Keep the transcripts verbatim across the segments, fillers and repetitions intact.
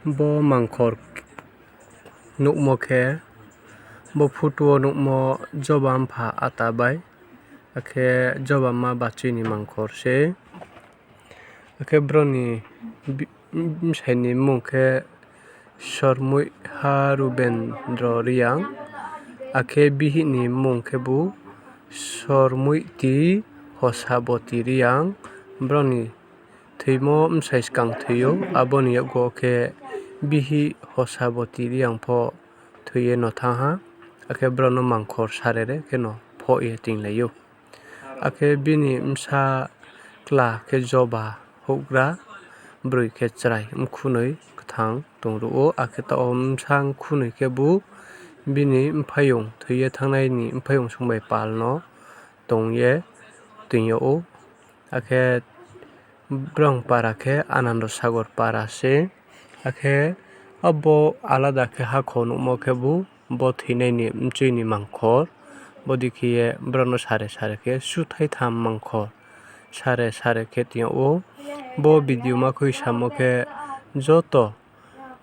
Bo mangkhor nuhmo khe, bo photo wo nuhmo Joba mpha ata bai, akhe Joba mma bachoi ni mangkhor se. Akhe brao ni bi-, bsai ni mmung khe Sormoiha Rubendro Reang, akhe bihih ni mmung khebu Sormoiti Hosaboti Reang. Brao ni thoimo bsai skang thoi ou, abo ni yakgu wo khe bihih Hosaboti Reang pho thoi ye no thanng ha, akhe brao no mangkhor sare re kheno phoh ye toinglai ou. Akhe bini bsa kla khe Joba houhgra, broi khe chrai mkhunoi kthang tongruh ou, akhe taoh wo bsa mkhunoi khebu bini mphaiyong thoi ye thanngnai ni mphaiyong song bai pal no tong ye toing yag ou. Akhe brao para khe Anando Sagor para se. Akhe abo alada khe hakhor nuhmo khebu bo thoinai ni bchoi ni mangkhor. Bodei khe ye brao no sare sare khe suthai tham mangkhor sare sare khe toing yag ou. Bo video ma khui samo khe joto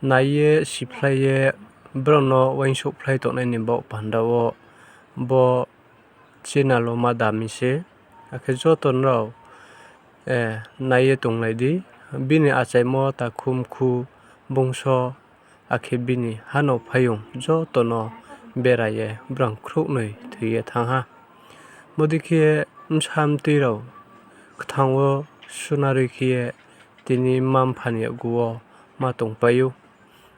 nai ye, siphlai ye, brao no uaingsouhphlai tongnai ni baoh panda wo bo channel wo ma dami se. Akhe joto nrao, eh, nai ye tonglai di. Bini achaimo takhu mkhu bungso, akhe bini ha no phaiyong joto no bera ye brao khrouhnoi thoi ye thanng ha. Bodei khe bsa mtui rao kthang wo sunaroi khe ye tini mma mpha ni yakgu wo ma tongpai ou.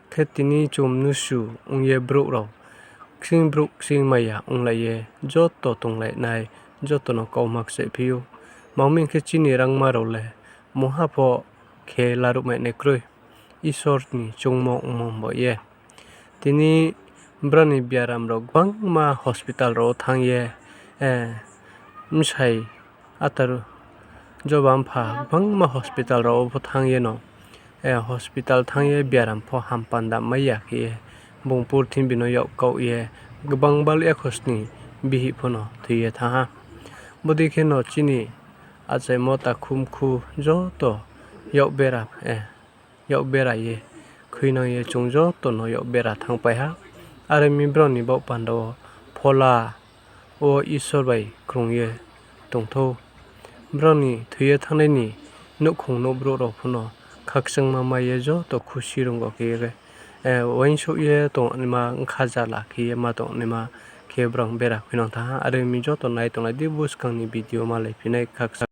Khe tini chung mnusu ong ye brouh rao kching brouh kching maya onglai ye joto tonglai nai, joto no kauma kchaihphi ou. Tma hing khe chini rangma rao le mungha pho khe laruhmai nai kroi, Isor ni choungmo ongmo bo ye. Tini brao ni biaram rao gbangma hospital rao wo thanng ye, eh, bsai ata Joba mpha gbangma hospital rao wo pho thanng ye no, eh, hospital thanng ye biaram pho hampanda mai ya khe ye, bung purthimbi no yak kaoh ye, gbang bal ekho sni bihih pho no thoi ye thanng ha. Bodei khe no chini achaimo takhu mkhu joto yak bera, eh, yak bera ye khuinang ye chung joto no yak bera thanngpai ha. Are mi brao ni baoh panda wo phola wo Isor bai krung ye tongthou. Brao ni thoi ye thanngnai ni nouhkhong nouh brouh rao pho no khakchangma mai ye joto khusi rung khe ye, eh, uaingsouh ye tongnaima, bkha jala khe ye ma tongnaima khe brao bera khuinang thanng ha. Are mi joto nai tonglai di, buskang ni video malaiphi nai khakchang.